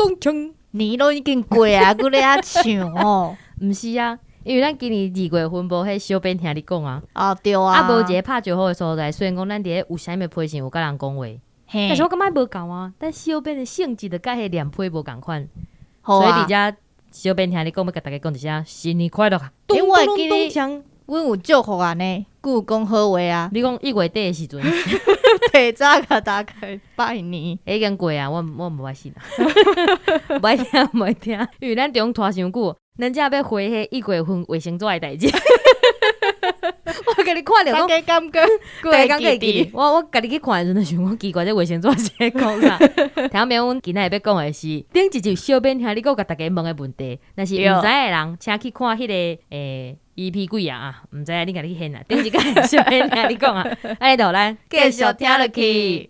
咚鏘。年攏已經過啊，閣咧遐唱哦。毋是啊，因為咱今年2月份無彼小編聽你講啊。哦，對啊。啊，無一個拍招呼的所在，雖然講咱佇咧有啥物批信有佮人講話，但是我感覺無仝啊。咱小編的性質就佮彼念批無仝款，所以佇遮小編聽你講，欲共大家講一聲新年快樂啊！欸，我會記得阮有祝福按呢，閣有講好話啊。你講1月底的時陣，提早共大家拜年。已經過啊，我無愛信啊，無愛聽，無愛聽，因為咱中拖傷久，咱才欲回彼1月份衛生紙的代誌。我共你看著講，大家感覺大家感覺會記得。我家己去看的時陣，就想講奇怪，這衛生紙是咧講啥？聽明阮今仔日欲講的是頂一集小編聽你講，共大家問的問題，若是毋知的人，請去看彼個EP 幾啊？毋知影你家己去掀啊。頂一擺小編聽你講啊，按呢就咱繼續聽落去。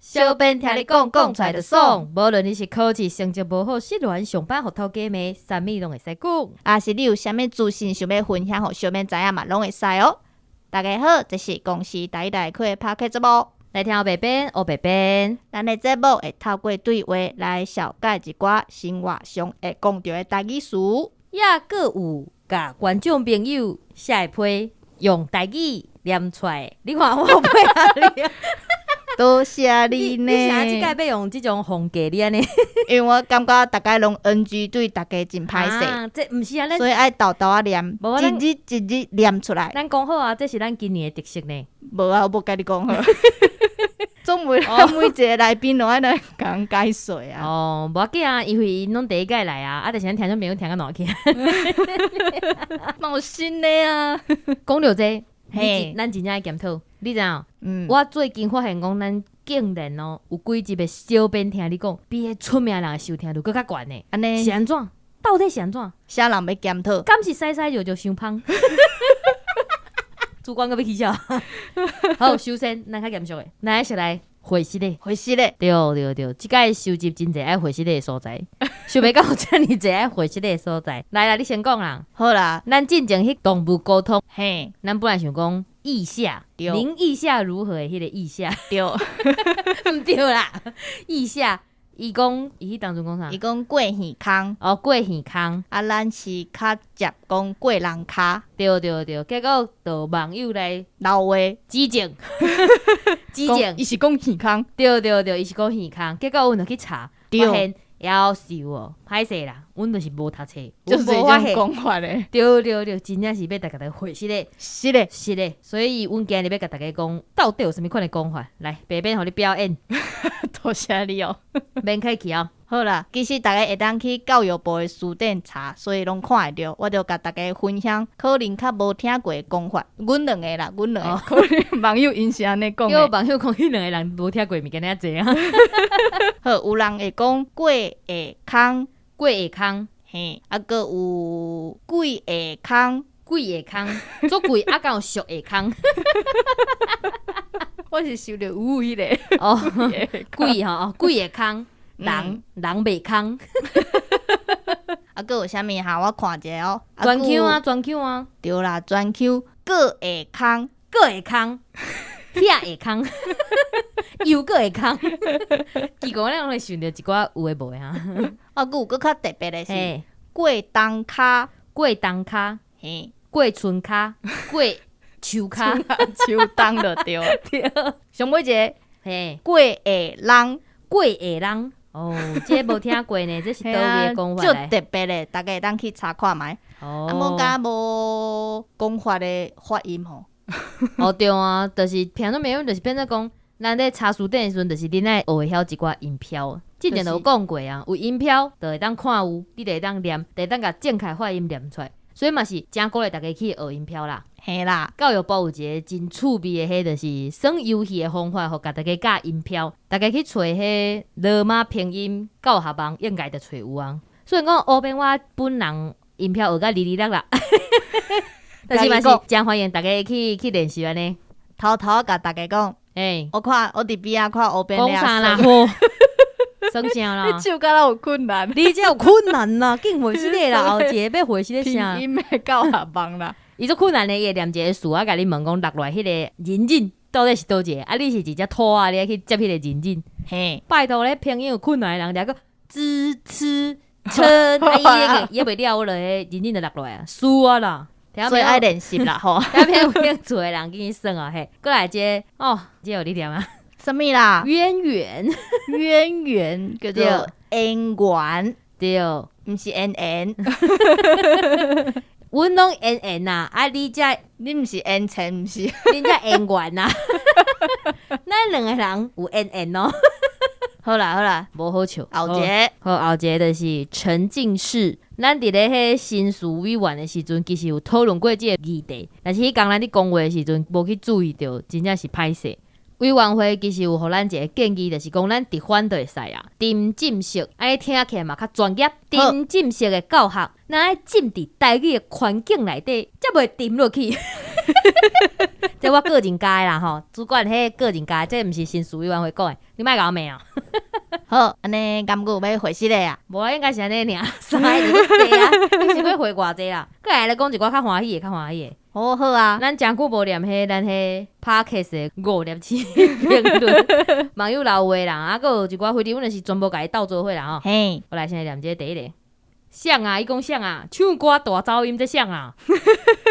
小編聽你講，講出來就爽。無論你是考試成績無好、失戀、上班予頭家罵，啥物攏會使講。抑是你有啥物資訊想欲分享，予小編知影嘛，攏會使哦。大家好，這是公視台語內開的 Podcast 節目。來聽烏白編，烏白編。咱的節目會透過對話來紹介一寡生活上會講著的台語詞，也閣有共觀眾朋友寫的批用台語念出來。你看我有配合你。多謝你呢。你啥這擺欲用這種風格你按呢？因為我感覺逐家攏 NG 對逐家真歹勢。這毋是啊，所以愛沓沓仔念，一字一字念出來。咱講好啊，這是咱今年的特色呢。無啊，我無共你講好。總袂當每一個來賓攏愛來共人解說啊。哦，無要緊啊，因為𪜶攏第一擺來啊，啊，就是咱聽眾朋友聽甲爛去。嘛有新的啊。講著這，咱真正愛檢討，你知影？我最近發現講，咱竟然哦，有幾集的小編聽你講，比彼出名人的收聽率閣較懸呢。按呢是按怎？到底是按怎？啥人欲檢討？敢是使使就就傷芳？主管閣欲起痟。好，首先咱較嚴肅的，咱愛先來回釋的，回釋的。對對對，這擺收集真濟愛回釋的所在，想袂到有遮爾濟愛回釋的所在。來啦，你先講啦。好啦，咱進前彼動物溝通，咱本來想講意下，您意下如何的彼個意下，毋對啦，意下。伊講伊彼當陣講啥？伊講過耳空。哦，過耳空。啊，咱是較捷講過人跤。對對對，結果就網友來鬧話指正，指正。伊是講耳空。對對對，伊是講耳空，結果阮就去查，發現夭壽哦，歹勢啦，阮就是無讀冊，就是這種講法咧。對對對，真正是欲共大家回釋的，是的，是的，所以阮今日欲共大家講，到底有啥物款的講法？來，白編予你表演。多謝你哦，免客氣哦。好啦，其實逐家會當去教育部的辭典查，所以攏看會著。我就共大家分享，可能較無聽過的講法。阮兩个啦，阮兩个，可能網友𪜶是按呢講的。叫網友講，彼兩个人無聽過物件遐濟啊。好，有人會講過下空，過下空，嘿，啊，閣有貴下空，貴下空，足貴啊，敢有俗下空。我是想著有彼个哦，貴吼，哦，貴下空，人人袂空。啊，閣有啥物哈？我看一下哦。專 Q 啊，專 Q 啊。對啦，專 Q，閣下空，閣下空，遐下空，又閣下空。奇怪，咱攏會想著一寡有的無的哈。啊，閣有閣較特別的是過冬跤，過冬跤，嘿，過春跤，過秋跤，秋冬就對。對。上尾一个，嘿，過下人，過下人。哦，這無聽過呢，這是佗位的講法足特別的，大家會當去查看覓。哦。啊，無敢無講法的發音吼。哦，對啊，就是聽眾朋友就是變做講，咱咧查辭典的時陣，就是恁愛學會曉一寡音標。之前就有講過啊，有音標就會當看有，你就會當念，就會當共正確發音念出來。所以嘛是誠鼓勵大家去學音標啦。嘿啦，教育部有一个真趣味的，彼就是耍遊戲的方法，予共大家教音標。大家去揣彼羅馬拼音教學網，應該就揣有啊。雖然講烏編我本人音標學甲離離落落，但是嘛是誠歡迎大家去練習按呢。偷偷共大家講，欸，我看我佇邊仔看烏編講啥啦？吼，耍啥啦？你手敢若有困難？你這有困難啦，緊回釋的啦，後一个欲回釋的啥？拼音的教學網啦。伊足困難的，伊會念一个詞，啊，共你問講落來彼个人人。到底是佗一个？啊，你是一隻兔仔，你愛去接彼个人人。拜託咧，拼音有困難的人，掠個支持撐，啊，伊那個伊猶袂了落，人人就落落來啊，輸啊啦！所以愛練習啦吼。聽有興趣的人緊去算哦嘿。過來這個哦，這個予你念啊？啥物啦？淵源，淵源叫做淵源，毋是緣緣。阮攏緣緣呐，啊你這你毋是緣錢，毋是？你這淵源啊？咱兩個人有緣緣哦。好啦好啦，無好笑。後一個，好，後一個就是沉浸式。咱佇咧彼新思委員的時陣，其實有討論過這個議題，但是彼工咱佇講話的時陣，無去注意著，真正是歹勢。委員會其實有予咱一個建議，就是講咱直翻就會使啊，沉浸式，按呢聽起來嘛較專業。沉浸式的教學，咱愛浸佇台語的環境內底，才袂沉落去。這我個人加的啦吼，主管彼個人加的，這毋是新思委員會講的，你莫共我罵哦。好，按呢敢閣有欲回釋的啊？無啊，應該是按呢爾，三个就足濟啊，你是欲回偌濟啦？閣來來講一寡較歡喜的，較歡喜的。好好啊，咱誠久無念彼咱彼 Podcast 的五粒星評論，網友留話啦，啊，閣有一寡回禮，阮就是全部共伊鬥做伙啦吼。我來先來念這個第一个，誰啊？伊講誰啊？唱歌大走音這誰啊？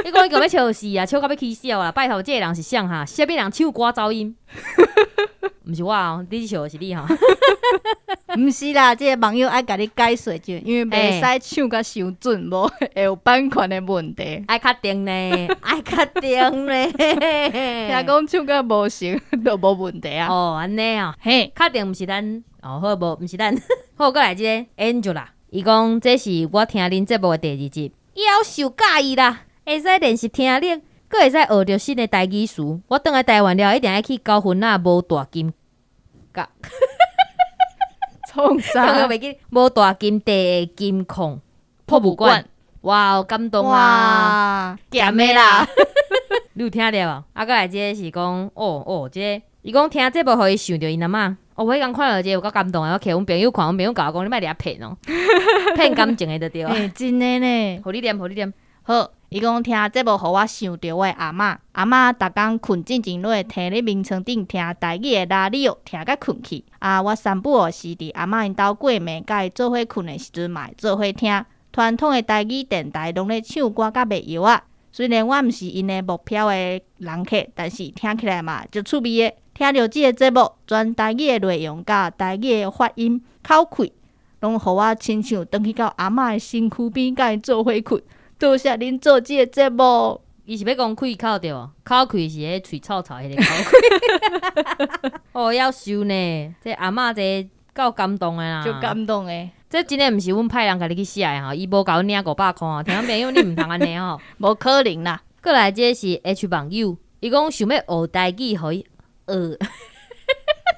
伊講伊共欲笑死啊，笑甲欲起笑啊！拜託，這个人是誰哈？啥物人唱歌走音？毋是我哦，你笑的是你吼。毋是啦，這個網友愛共你解釋者，因為袂使唱甲傷準，無會有版權的問題。愛較定呢，愛較定呢。聽講唱甲無成，就無問題啊。哦，按呢哦，較定毋是咱，哦好無，毋是咱。好，閣來這個 Angela，伊講這是我聽恁節目的第二集，夭壽佮意啦，會使練習聽力，閣會使學著新的台語詞。我轉來台灣了，一定愛去九份仔無大金角。創啥？袂記無大金地的金礦博物館。哇，感動啊！鹹的啦，你有聽著無？啊，閣來這個是講，哦哦，這個伊講聽節目，予伊想著𪜶阿嬤。哦，我彼工看著這個有夠感動的，我揢阮朋友看，阮朋友共我講，你莫佇遐騙哦，騙感情的就對啊。欸，真的呢。予你念，予你念。好，伊講聽節目，予我想著我的阿嬤。阿嬤逐工睏進前，攏會佇咧眠床頂聽台語的拉里奧，聽甲睏去。啊，我三不五時佇阿嬤𪜶兜過暝，佮伊做伙睏的時陣，嘛會做伙聽。傳統的台語電台攏咧唱歌佮賣藥仔。雖然我毋是𪜶的目標的人客，但是聽起來嘛足趣味的。聽著這个節目，全台語的內容佮台語的發音、口氣，攏予我親像轉去到阿嬤的身軀邊，佮伊做伙睏。多謝恁做這个節目。伊是欲講氣口對無？口氣是彼喙臭臭彼个口氣。哦，夭壽呢，這阿嬤這夠感動的啦，足感動的。這真的毋是阮派人共你去寫的吼，伊無共阮領500箍啊，聽眾朋友你毋通按呢吼。無可能啦。閣來這是 H 網友，伊講想欲學台語，予伊學。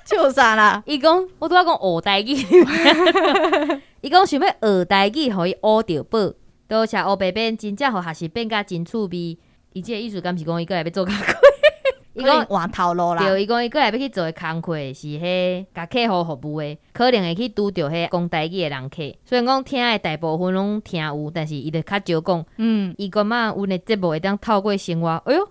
笑啥啦？伊講我拄仔講學台語，伊講想欲學台語，予伊學著寶。多謝烏白編，真正予學習變甲真趣味。伊這个意思敢是講伊閣來欲做工課？伊講換頭路啦。對，伊講伊閣來欲去做的工課是彼共客戶服務的，可能會去拄著彼講台語的人客。雖然講聽的大部分攏聽有，但是伊就較少講。伊感覺阮的節目會當透過生活，哎喲，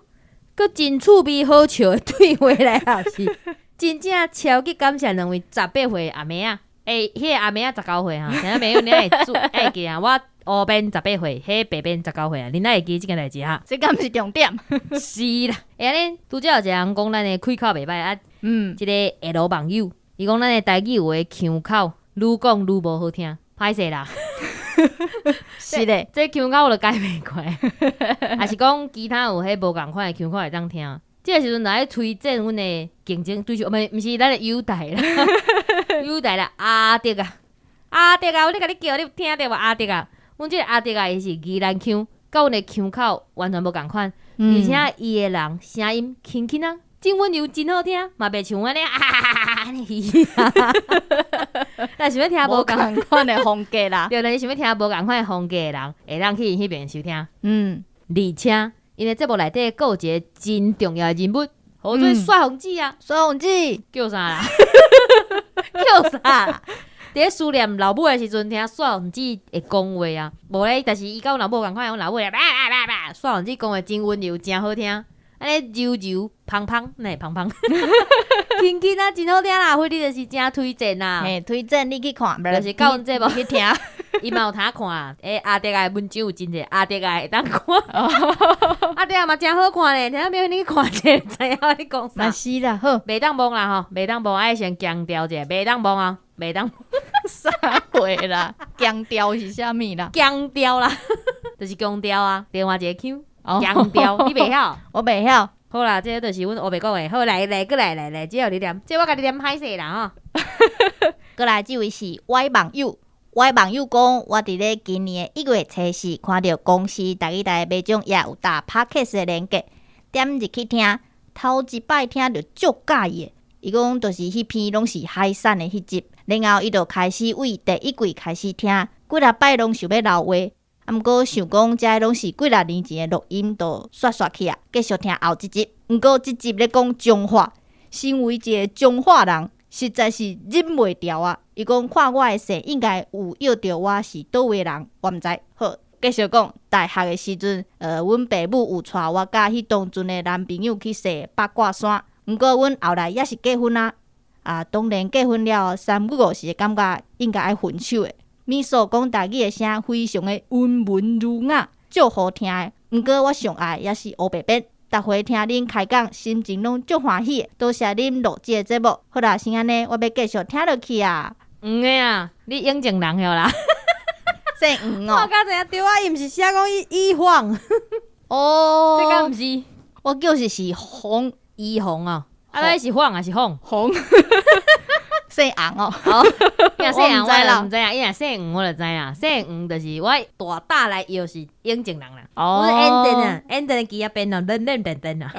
閣真趣味好笑的對話來學習，真正超級感謝兩位18歲阿妹仔。欸，彼个阿妹仔19歲哈，聽眾朋友你愛注愛記啊，我烏編十八歲，彼白編十九歲啊，恁愛會記這件代誌哈？這敢毋是重點？是啦，欸，按呢拄才有一個人講咱的開口袂歹啊，這个 L 網友，伊講咱的台語話腔口愈講愈無好聽，歹勢啦。是的，這腔口我就改袂過來，抑是講其他有彼無仝款的腔口會當聽。這个時陣若愛推薦阮的競爭對手，毋是咱的友台啦，友台啦，阿德啊，阿德啊，我咧共你叫，你有聽著無？阿德啊，阮這个阿德啊，伊是宜蘭腔，佮阮的腔口完全無仝款，而且伊的人聲音輕輕啊，真溫柔，真好聽，嘛袂像阮按呢啊哈哈哈按呢嘻嘻哈哈。若想欲聽無仝款的風格啦，對，若是想欲聽無仝款的風格的人，會當去𪜶彼邊收聽。而且𪜶的節目內底閣有一個真重要的人物，號做雪鳳姊啊，雪鳳姊叫啥啦？叫啥啦？佇咧思念老母的時陣，聽雪鳳姊會講話啊，無咧，但是伊佮阮老母仝款，阮老母咧叭叭叭叭，雪鳳姊講話真溫柔，真好聽。按呢柔柔芳芳，哪會芳芳？輕輕啊，真好聽啦，菲力就是誠推薦啦。嘿，推薦你去看，就是到阮節目去聽。伊嘛有通看啦，欸，阿德仔的文章有真濟，阿德仔會當看，阿德仔嘛誠好看咧，聽下你去看一下，知影我咧講啥。嘛是啦，好。袂當忘啦吼，袂當忘，愛先強調者，袂當忘啊，袂當。啥貨啦？強調是啥物啦？強調啦，就是強調啊，另外一個腔，強調，你袂曉？我袂曉。好啦，這個就是阮烏白講的。好，來來，閣來來來，這予你念，這我家己念歹勢啦吼。閣來這位是歪網友，歪網友講，我佇咧今年的1月初4，看著公視台語台馬上也有搭 Podcast 的連結，點入去聽，頭一擺聽著足佮意的。伊講就是彼篇攏是海產的彼集，然後伊就開始為第一季開始聽，幾若擺攏想欲留話，啊，毋過想講這攏是幾若年前的錄音，就煞煞去啊，繼續聽後一集。毋過這集咧講彰化，身為一個彰化人，實在是忍袂牢啊！伊講看我的姓應該有約著我是佗位人，我毋知。好，繼續講，大學的時陣，阮爸母有帶我佮彼當陣的男朋友去踅八卦山，毋過阮後來也是結婚啊。啊，當然結婚了後，三不五時會感覺應該愛分手的。米索講台語的聲非常的溫文儒雅，足好聽的。毋過我上愛也是烏白編，逐回聽恁開講，心情攏足歡喜的。多謝恁錄這个節目。好啦，先按呢，我欲繼續聽落去啊。黃的啊，你永靖人著啦。姓黃哦。我敢知影對啊，伊毋是寫講伊黃。哦。這敢毋是？我叫是黃伊黃哦。啊，你是黃還是鳳？紅。姓紅哦。哦，伊若姓紅我就毋知影，伊若姓黃我就知影。姓黃就是我大大來伊就是永靖人啦。哦。我是永靖啊，永靖的枝仔邊哦，軟軟電電啊。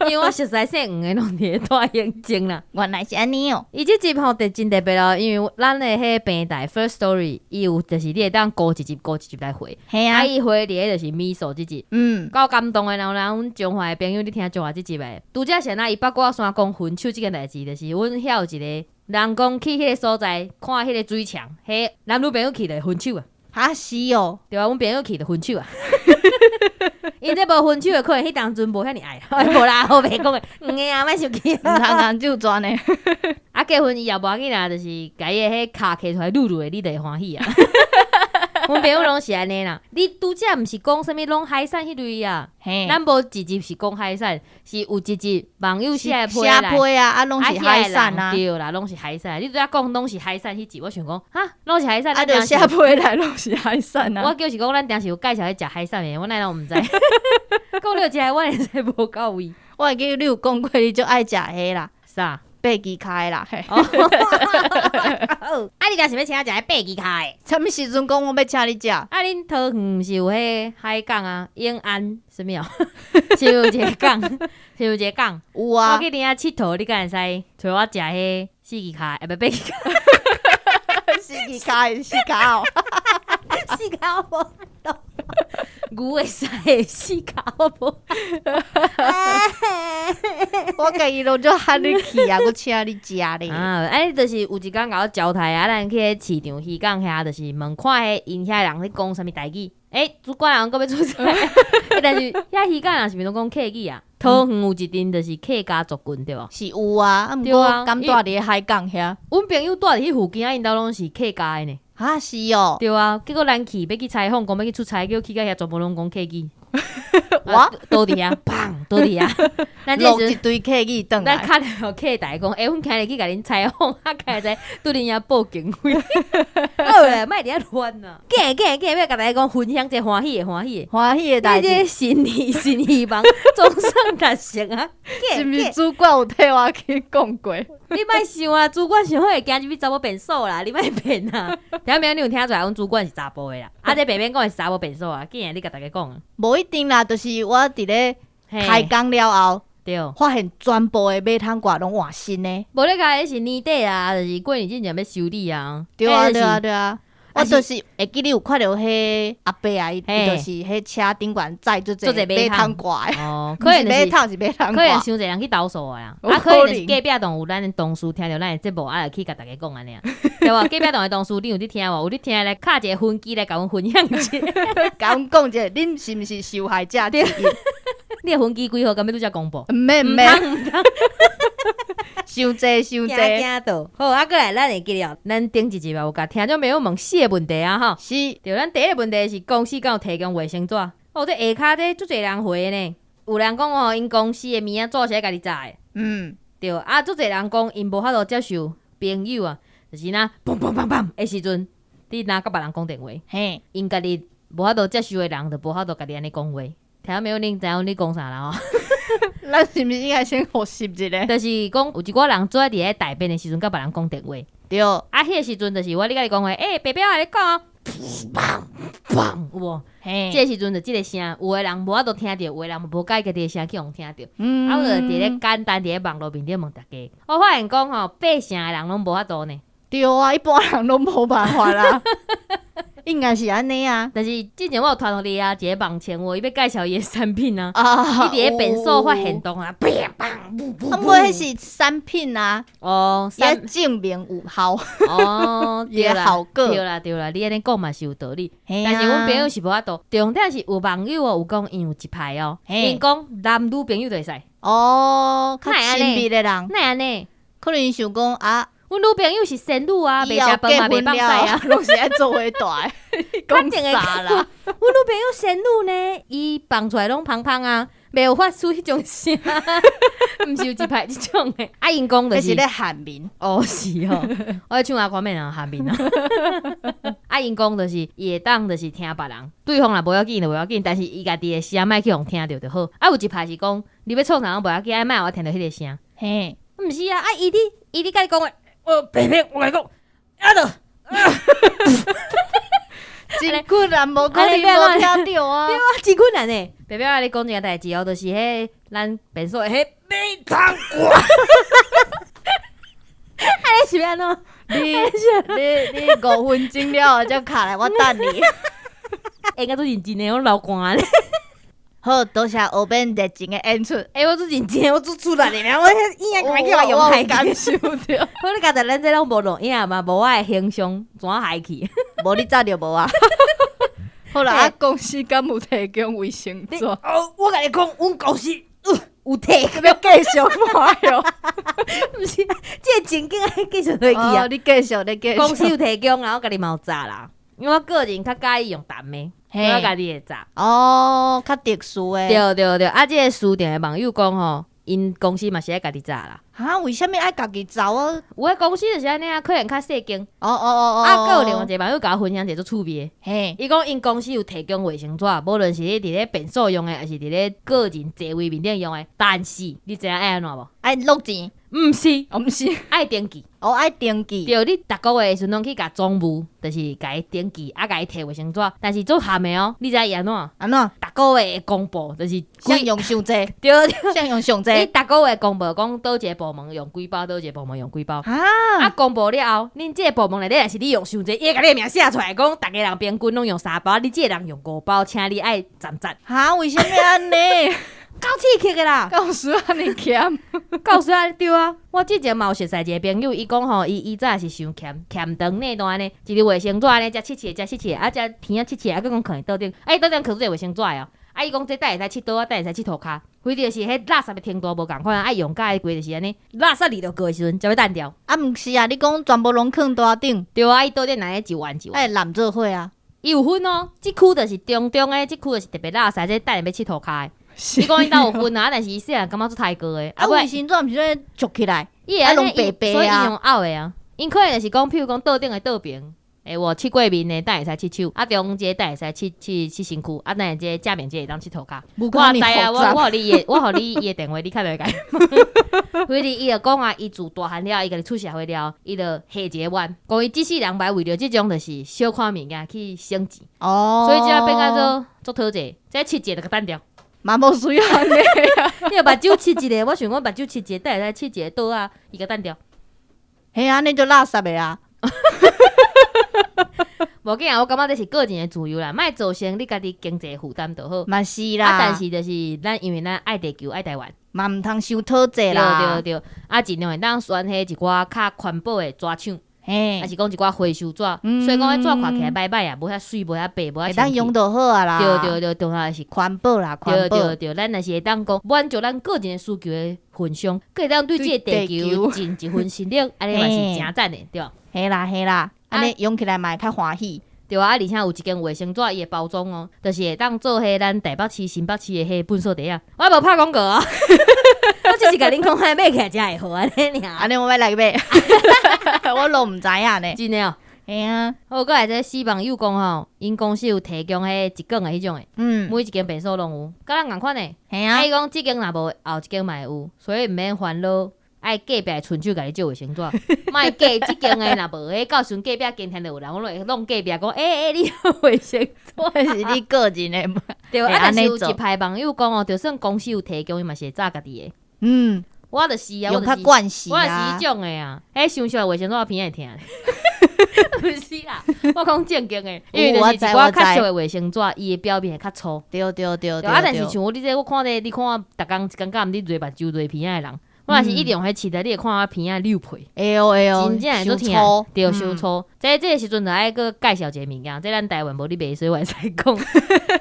因為我熟似姓黃的攏佇咧蹛永靖啦。原來是按呢哦。伊這集吼特真特別咯，因為咱的彼個平台 Firstory，伊有就是你會當孤一集孤一集來回。嘿啊。啊，伊回佇咧就是米索這集。夠感動的，然後阮彰化的朋友，你聽彰化這集的，拄才先啊，伊八卦山講分手這件代誌，就是阮遐有一個人講去彼個所在看彼個水牆，彼男女朋友去就會分手啊。哈是哦。對啊，阮朋友去就分手啊。𪜶這無分手的，可能彼當陣無遐爾愛，無啦，烏白講的，黃的啊，莫生氣。毋通共咒轉的。啊，結婚以後無要緊啦，就是共伊的彼跤揢出來，攄攄的，你就會歡喜啊。阮朋友攏是按呢啦，你拄才毋是講啥物攏海產彼類啊？咱無一集是講海產，是有一集網友寫的批來，寫批啊，啊攏是海產啊，對啦，攏是海產。你拄才講攏是海產彼集，我想講哈，攏是海產，啊，就寫批來攏是海產啊。我就是講咱定是有介紹去食海產的，我哪攏毋知。講了食的，我會使無夠位。我會記你有講過，你足愛食彼啦。啥？八支跤的啦。啊，你若是欲請我食彼八支跤的？啥物時陣講我欲請你食？啊，恁桃園毋是有彼海港啊？永安啥物哦？是有一個港，是有一個港。有啊。我去恁遐𨑨迌，你敢會使揣我食彼四支跤，欸，毋八支跤。四支跤是四跤哦。四跤無法度，牛會使的四跤無法度。我家己攏足喊你去啊，閣請你食咧。啊，啊，就是有一工共我招待啊，咱去彼市場漁港遐，就是問看彼𪜶遐人咧講啥物台語。欸，主管人閣欲出差，但是遐漁港人是毋是攏講客語啊？桃園有一陣就是客家族群對無？是有啊，啊，毋過敢蹛佇咧海港遐？阮朋友蹛佇彼附近啊，𪜶兜攏是客家的呢。啊，是哦。對啊，結果咱去欲去採訪，講欲去出差，結果去到遐全部攏講客語。我倒佇遐，砰，倒佇遐。咱落一堆客語轉來。咱敲電話客台講，欸，阮今日去共恁採訪，啊，敢會知對恁遐報警費。好啦，莫佇遐亂啊！緊緊緊，欲共大家講分享一個歡喜的歡喜的歡喜的代誌。你這新年新希望，總算達成啊！是毋是主管有替我去講過？你莫想啊，主管想好會驚入去查某變數啦，你莫騙啊！聽沒有？你有聽出來？阮主管是查埔的啦，啊，這白邊講是查某變數啊，竟然你共大家講。無一定啦，就是我佇咧開工了後，發現全部的馬桶蓋攏換新的。無你講彼是年底啊，就是過年之前欲修理啊。對啊，對啊，對啊。我就是會記你有看著彼阿伯啊，伊就是彼車頂懸載足濟馬桶蓋。哦，可能馬桶是馬桶蓋，可能傷濟人去投訴啊。啊，可能是隔壁棟有咱的同事聽著咱的節目，啊，就去共大家講按呢。對無？隔壁棟的同事，你有佇聽無？有佇聽來敲一個分機來共阮分享一下，共阮講一下，恁是毋是受害者之一？你的分機幾號？敢欲拄才公布？毋免毋免，毋通。傷濟傷驚濟。驚到。好，啊，過來咱會記得，咱頂一集嘛有共聽眾朋友問四个問題啊，吼。是。對，咱第一个問題是公司敢有提供衛生紙？哦，這下跤這足濟人回的呢。有人講哦，𪜶公司的物仔紙是愛家己紮的。對，啊，足濟人講𪜶無法度接受朋友啊，就是若砰砰砰砰的時陣，你若佮別人講電話，𪜶家己無法度接受的人，就無法度家己按呢講話。聽眾朋友，恁知影咧講啥啦吼？咱是毋是應該先複習一下？就是講有一寡人做愛佇咧大便的時陣，佮別人講電話。啊，彼個時陣就是我咧佮你講話，欸，白表來講，砰砰，有無？這個時陣就這個聲，有的人無法度聽著，有的人無佮意家己的聲去予聽著。啊，我就佇咧簡單佇咧網路面頂問大家，我發現講吼，八成的人攏無法度呢。對啊，一般人攏無辦法啦，應該是按呢啊。但是之前我有傳予你啊，一个網站有伊欲介紹伊的產品啊，啊，伊佇咧便所發現動啊，砰砰啊，無彼是產品啊，哦，也證明有效。哦，對啦，效果。對啦對啦，你按呢講嘛是有道理。但是阮朋友是無法度，重點是有網友哦，有講𪜶有一派哦，𪜶講男女朋友就會使。哦，較親密的人。哪會按呢？可能想講啊。阮女朋友是仙女啊，袂食飯嘛袂放屎啊，攏是愛做伙蹛，講啥啦？阮女朋友仙女呢，伊放出來攏芳芳啊，袂有發出彼種聲，毋是有一派這種的。啊，𪜶講就是彼是咧喊面。哦，是哦，我咧唱阿歌免人喊面啊。啊，𪜶講就是伊會當就是聽別人，對方若無要緊就無要緊，但是伊家己的聲莫去予聽著就好。啊，有一派是講你欲創啥攏無要緊，愛莫予我聽著彼个聲。毋是啊，啊，伊佇共你講話。我白白，我共你講，啊著，真困難，無可能無聽著啊！對啊，真困難呢。白白，我共你講一个代誌哦，就是彼咱便所的彼迷藏歌。按呢是欲按怎？你5分鐘了後才敲來，我等你。應該足認真的，我流汗咧。好，多謝後邊熱情的演出。欸，我足認真的，我足出力的，我耳仔趕緊去用害感受著。好，你剛才咱這攏無錄影嘛，無我的形象怎害去？無你早就無啊。好啦，啊，公司敢有提供衛生紙？哦，我共你講，阮公司有提供。欲繼續看喲。毋是，這個情景愛繼續落去啊！你繼續，你繼續。公司有提供，然後家己嘛有紮啦。因為我個人較佮意用澹的，我家己會紮。哦，較特殊的。對對對，啊，這个書店的網友講吼，𪜶公司嘛是愛家己紮啦。哈？為啥物愛家己紮啊？有的公司就是按呢啊，可能較細間。啊，閣有另外一个網友共我分享一个足趣味的。伊講𪜶公司有提供衛生紙，無論是你佇咧便所用的，抑是佇咧個人座位面頂用的。但是你知影愛按怎無？愛落錢？毋是，毋是，愛登記。哦，愛登記。對，你逐个月的時陣攏去共總務，就是共伊登記，啊，共伊提衛生紙。但是足譀的哦，你知伊按怎？按怎？逐个月會公布，就是誰用傷濟？對對，誰用上濟？伊逐个月公布講佗一个部門用幾包，佗一个部門用幾包。啊，公布了後，恁這个部門內底若是你用傷濟，伊會共你的名寫出來，講逐个人平均攏用三包，你這个人用五包，請你愛讚讚。哈？為啥物按呢？夠刺激的啦！夠需按呢儉，夠需按對啊！我之前嘛有熟似一個朋友，伊講吼，伊以早是傷儉，儉長內單呢，一張衛生紙按呢，才切切，才切切，啊，才甜仔切切，啊，閣講囥佇桌頂，啊，伊桌頂囥做衛生紙哦，啊，伊講這等會使拭桌啊，等會使拭塗跤，非著是彼垃圾的程度無仝款，啊，用甲伊規就是按呢，垃圾離著過的時陣才欲擲掉。啊，毋是啊，你講全部攏囥桌頂？對啊，伊桌頂按呢一圓一圓。愛攬做伙啊？伊有分哦，這區就是中中的，這區就是特別垃圾，這等下欲拭塗跤的。你講𪜶兜有分啊，但是伊細漢感覺足刣過的。啊，衛生紙毋是咧摺起來，伊會按呢，白白所以伊用拗的啊。𪜶可能就是講，譬如講桌頂的桌邊，會無拭過面的，等會使拭手；啊，中間等會使拭拭拭身軀；啊，等下這個正面這個會當拭塗跤。我知啊，我予你伊的，我予你伊的電話，你敲電話共伊。非哩伊就講啊，伊自大漢了，伊家己出社會了，伊就下一个願，講伊這世人欲為著這種就是小可物件去省錢。哦。所以這變甲做足討濟，這拭一个就共擲掉。嘛無需要按呢。你目睭拭一个，我想講目睭拭一個，等下使拭一个桌仔，伊共擲掉。嘿啊，按呢就垃圾的啊。無緊啊，我感覺這是個人的自由啦，莫造成你家己經濟負擔就好。嘛是啦。啊，但是就是咱因為咱愛地球愛台灣，嘛毋通傷討濟啦。對對對，啊，盡量會當選彼一寡較環保的紙廠。抑是講一寡回收紙，所以講彼紙看起來歹歹啊，無遐媠，無遐白，無遐會當用就好啊啦。對對對，重要的是環保啦，環保。對對對，咱若是會當講滿足咱個人的需求的份上，閣會當對這个地球盡一份心力，按呢嘛是誠讚的，對無？嘿啦嘿啦，按呢用起來嘛會較歡喜。對啊，而且有一間衛生紙，伊的包裝哦，就是會當做彼咱台北市、新北市的彼糞掃袋仔。我無拍廣告啊，我只是共恁講，彼買起來才會好按呢爾。按呢我欲來買，我攏毋知影呢。真的哦。嘿啊。好，閣來這死網友講吼，𪜶公司有提供彼一卷的彼種的，每一間便所攏有，佮咱仝款的。嘿啊。伊講這間若無，後一間嘛會有，所以毋免煩惱。愛隔壁親手共你借衛生紙，莫隔這間的若無，彼到時陣隔壁間聽著有人，我攏會弄隔壁講，欸欸，你有衛生紙？是你個人的。對，啊，但是有一派網友講哦，就算公司有提供，伊嘛是會紮家己的。我就是啊，用較慣勢啊，我就是彼種的啊。彼傷俗的衛生紙我鼻仔會疼。毋是啦，我講正經的，因為就是一寡較俗的衛生紙，伊的表面會較粗。對對對對。啊，但是像我你這，我看這，你看我逐工一工敢毋咧揉目睭揉鼻仔的人。我若是一直用彼拭的，你會看我鼻仔溜皮，會哦會哦，真正會足疼，對，傷粗。這這个時陣就愛閣介紹一个物件，這咱台灣無咧賣，所以我會使講。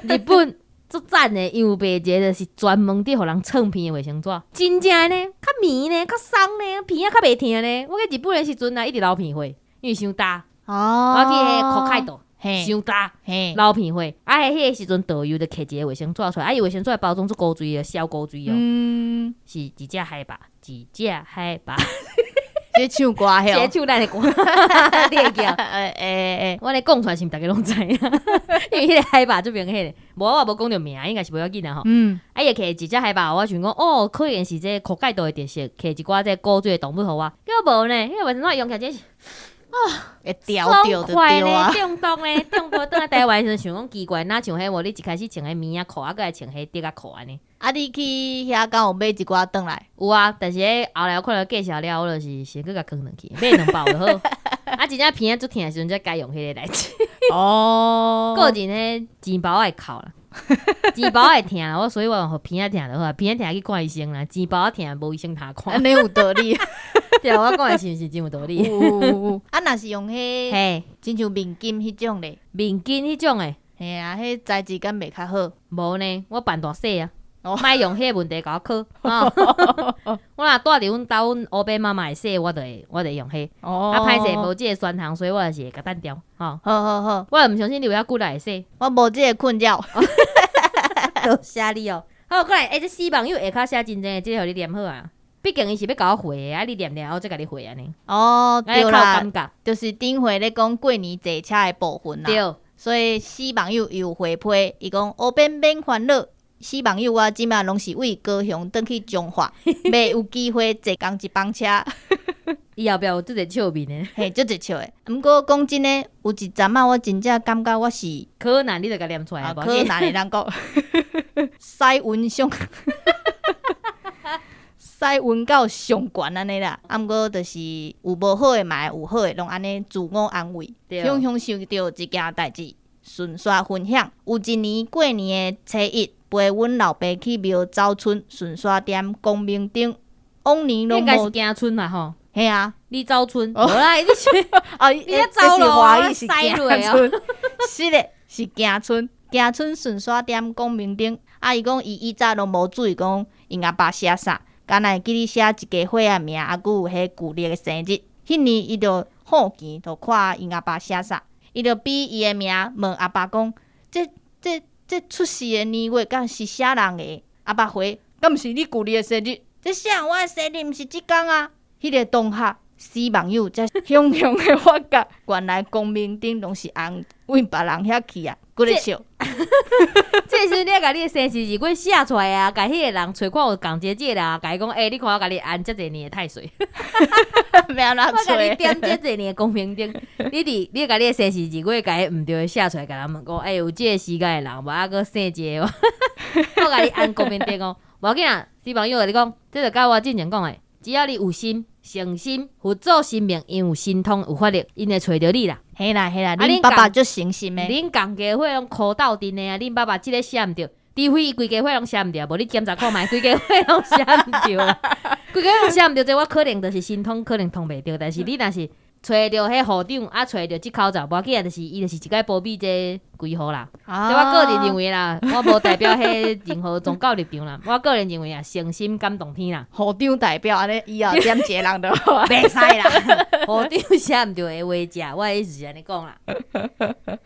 日本足讚的洋白一个就是專門佇予人蹭鼻的衛生紙，真正的呢，較綿呢，較鬆呢，鼻仔較袂疼呢。我去日本的時陣啊，一直流鼻血，因為傷焦。哦。我去彼個北海道，傷焦，流鼻血。啊，彼彼个時陣導遊就摕一个衛生紙出來，啊，伊衛生紙的包裝足古錐的，小古錐哦，是一隻海豹，一隻海豹。這唱歌吼，這唱咱的歌，你會記？欸欸欸，我咧講出來是毋是逐家攏知影？因為彼個海豹足明顯的，無我無講著名，應該是無要緊啦吼。啊，伊會摕一隻海豹，我想講哦，可能是這北海道的特色，摕一寡這古錐的動物予我，結果無呢，彼個衛生紙用起來真是。啊，會掉掉就對啊！中毒呢，中毒轉來台灣時陣想講奇怪，哪像彼無你一開始穿彼棉仔褲，啊，閣來穿彼竹仔褲按呢？啊，你去遐敢有買一寡轉來？有啊，但是彼後來我看著介紹了，我就是先閣共囥轉去，買兩包就好。啊，真正鼻仔足疼的時陣，才改用彼个代誌。個人彼錢包愛扣啦，錢包會疼，我所以我用鼻仔疼就好啊，鼻仔疼去看醫生啦，錢包疼無醫生通看。按呢有道理。對，我講的是毋是真有道理？有。啊，若是用彼，親像面巾彼種咧，面巾彼種的，嘿啊，彼材質敢袂較好？無呢，我辦大洗啊，莫用彼個問題共我考。我若蹛佇阮兜，阮烏爸媽媽會洗，我就會，我就會用彼。啊，歹勢無這个選項，所以我就是會共單調。吼，好好好，我毋相信你有遐骨力會洗。我無這个困擾。多謝你哦。好，過來，欸，這死網友下跤寫真濟，這个予你念好啊。畢竟伊是欲共我回的，啊，你念了後再共你回按呢。哦，對啦，感覺就是頂回咧講過年坐車的部分啦。對，所以死網友又回批，伊講烏邊免煩惱，死網友我這馬攏是為高雄轉去彰化，袂有機會坐仝一班車。伊後壁有足濟笑面的，嘿，足濟笑的。毋過講真的，有一陣仔我真正感覺我是柯南，你著共念出來啊，柯南會當講，屎運上。屎運到上懸按呢啦，啊，毋過就是有無好的嘛會有好的，攏按呢自我安慰。雄雄想著一件代誌，順紲分享。有一年過年的初一，陪阮老爸去廟走春，順紲踮光明頂。往年攏應該是行春啦吼。嘿啊，你走春，無啦，你是哦，你咧走路是驶落哦。是的，是行春，行春順紲踮光明頂。啊，伊講伊以早攏無注意講𪜶阿爸寫啥。敢若會記得寫一家伙仔名，抑閣有彼舊曆的生日。彼年伊就好奇，就看𪜶阿爸寫啥，伊就比伊的名問阿爸講：這、這、這出世的年月敢是啥人的？阿爸回：敢毋是你舊曆的生日？這寫我的生日毋是這工啊！彼個同學死網友才雄雄的發覺，原來光明頂攏是尪為別人遐去啊，閣咧笑。這時陣你愛共你的生時日月寫出來啊，共彼个人揣看有仝一个這個人，共伊講，欸，你看我共你按遮濟年的太歲，欲按怎我共你點遮濟年的光明燈，你佇你共你的生時日月共伊毋對的寫出來，共人問講，欸，有這個時間的人無？啊，閣生一个無？我共你按光明燈哦，無要緊啊，死網友共你講，這就佮我之前講的，只要你有心、誠心，佛祖神明𪜶有神通有法力，𪜶會揣著你啦。嘿啦嘿啦，恁爸爸足誠心的。恁仝家伙攏苦鬥陣的啊，恁爸爸這个寫毋著，除非伊規家伙攏寫毋著，無你檢查看覓，規家伙攏寫毋著啊。規家伙攏寫毋著，這我可能就是神通可能通袂著，但是你若是揣著彼户長，啊，揣著這口罩，無要緊啊，就是伊就是一擺保庇這幾戶啦。這我個人認為啦，我無代表彼任何宗教立場啦，我個人認為啊，誠心感動天啦。戶長代表按呢，以後點一个人就好啊。袂使啦，戶長寫毋著的話食，我的意思是按呢講啦。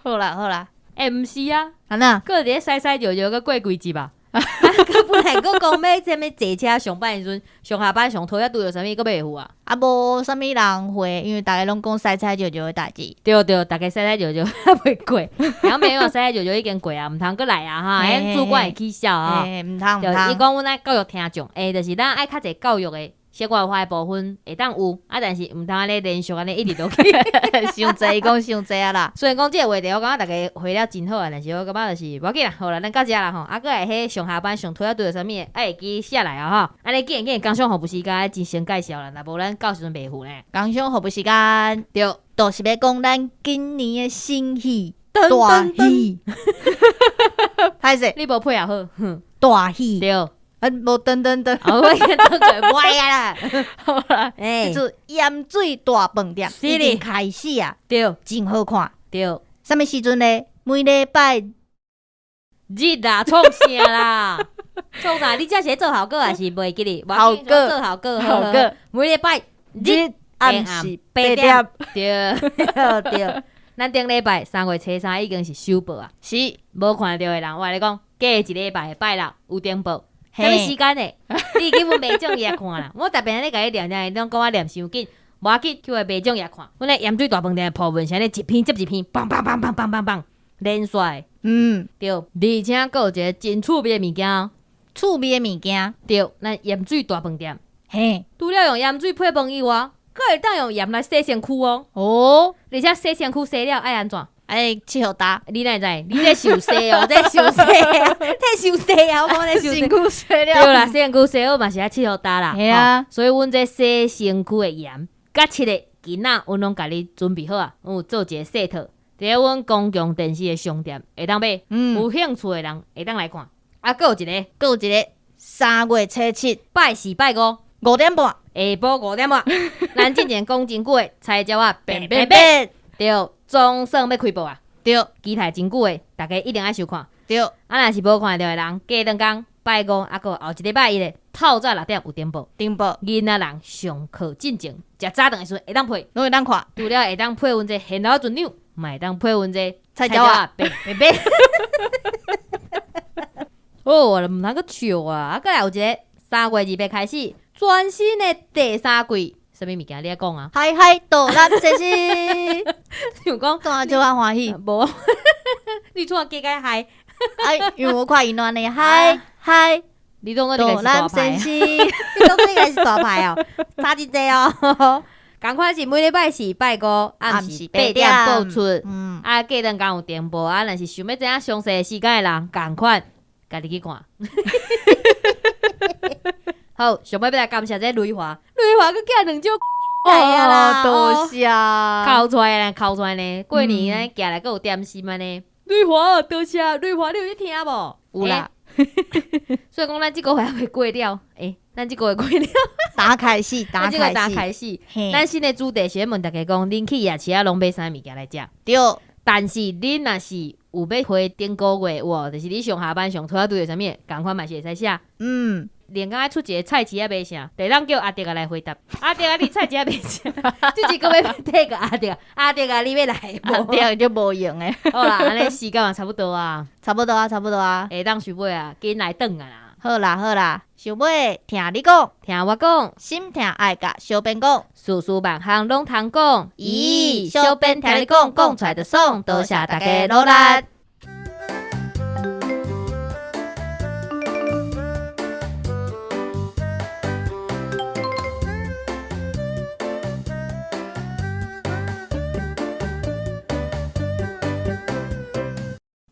好啦好啦，欸，毋是啊，按怎？閣佇咧洗洗尿尿，閣過幾集啊？閣本來閣講欲啥物坐車上班的時陣，上下班上討厭拄著啥物，閣欲會赴啊？啊，無啥物人回，因為逐家攏講洗菜尿尿的代誌。對對，逐家洗洗尿尿猶未過，然後沒有洗洗尿尿已經過啊，毋通閣來啊哈！彼主管會起痟啊。毋通毋對，伊通。講阮愛教育聽眾，欸，就是咱愛較濟教育的生活化的部分會當有，啊，但是毋通按呢連續按呢一直落去。傷濟，伊講傷濟啊啦。雖然講這個話題，我感覺逐家回了真好啊，但是我感覺就是無要緊啦，好啦，咱到遮啦吼。啊，閣來彼上下班上討厭拄著啥物的，愛會記寫來啊吼。按呢緊緊工商服務時間真先介紹啦，若無咱到時陣袂赴呢。工商服務時間，對，就是欲講咱今年的新戲大戲。歹勢，你無配合好，哼，大戲。對。啊，無噔噔噔，我已經等過歪啊啦。好啦，欸，這次鹽水大飯店是已經開始啊，對，真好看。對。啥物時陣呢？每禮拜日啦，創啥啦？創啥？你這是咧做效果還是袂記得？效果做效果，效果。每禮拜日暗時八點，對對。咱頂禮拜3月初3已經是首播啊，是無看著的人，我共你講，過一禮拜拜六有重播。啥物時間呢？你去阮麥總頁看啦。我特別按呢共你念念，攏講我念傷緊，無要緊，去阮麥總頁看。阮咧鹽水大飯店的鋪文是按呢一篇接一篇，梆梆梆梆梆梆梆，連續。對，而且閣有一個真趣味的物件哦。趣味的物件。對，咱鹽水大飯店。除了用鹽水配飯以外，閣會當用鹽來洗身軀哦。而且洗身軀洗了愛按怎？愛拭予焦。你哪會知？你這傷細哦，這傷細啊，這傷細啊，我講這傷身軀洗了。對啦，洗身軀洗好嘛是愛拭予焦啦。嘿啊。所以阮這洗身軀的鹽，佮拭的囡仔，阮攏共你準備好啊，阮有做一個 set，佇咧阮公共電視的商店會當買，有興趣的人會當來看。啊，閣有一個，閣有一個，3月初7，拜四拜五，5點半，下晡5點半。咱之前講真久的菜鳥仔變變變，對，總算欲開播啊！對，期待真久的，逐家一定愛收看。對，啊，若是無看著的人，過兩工拜五，啊，閣後一禮拜一的透早6點有重播。重播。囡仔人上課進前，食早頓的時陣會當配，攏會當看。除了會當配阮這現老船長，嘛會當配阮這菜鳥仔變變變。哦，毋通閣笑啊！啊，閣來有一個3月28開始，全新的第三季。啥物物件你愛講啊？嗨嗨，哆啦先生，想講大就較歡喜。無，你怎加加嗨？哎，因為我看伊按呢嗨嗨，你當做你家是大牌？你當做你家是大牌哦，差真濟哦。仝款是每禮拜四、拜五暗時八點播出。啊，過兩工有重播啊，若是想欲知影詳細時間的人，仝款家己去看。好，上尾欲來感謝這雷華，雷華閣寄兩隻來啊啦，多謝，哭出來咧，哭出來呢，過年呢，寄來閣有點心按呢。雷華，多謝，雷華，你有咧聽無？有啦。所以講，咱這個月猶未過了，欸，咱這個月過了，打開始，打開始。咱新的主題是欲問大家講，恁去夜市仔攏買啥物件來食？對。但是恁若是有欲回頂個月有無？就是你上下班上討厭拄著啥物，仝款嘛是會使寫。連工愛出一個菜市仔賣啥？第當叫阿迪仔來回答。阿迪仔，你菜市仔賣啥？這一個欲提個阿迪仔，阿迪仔，你欲來無？阿迪就無閒的。好啦，按呢時間嘛差不多啊，差不多啊，差不多啊。下當收尾啊，緊來轉啊啦。好啦好啦，想欲聽你講，聽我講，心疼愛共小編講，事事萬項攏通講。咦，小編聽你講，講出來就爽，多謝大家努力。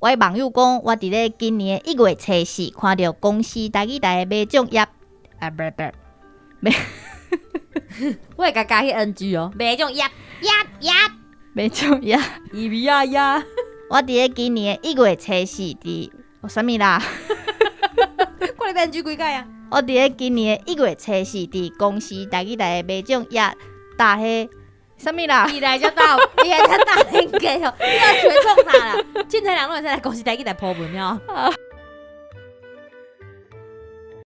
我的網友講，我佇咧今年的1月初4看著公視台語台的馬掌葉，啊，不不，我會共加彼 NG 哦，馬掌葉葉葉，馬掌葉，伊比亞亞。我佇咧今年的1月初4佇，啥物啦？看你 NG 幾擺啊？我佇咧今年的1月初4佇公視台語台的馬掌葉搭彼，啥物啦？伊來遮搭，伊來遮搭連結哦，你要學創啥啦？凊彩人攏會使來講是台語來鋪文了。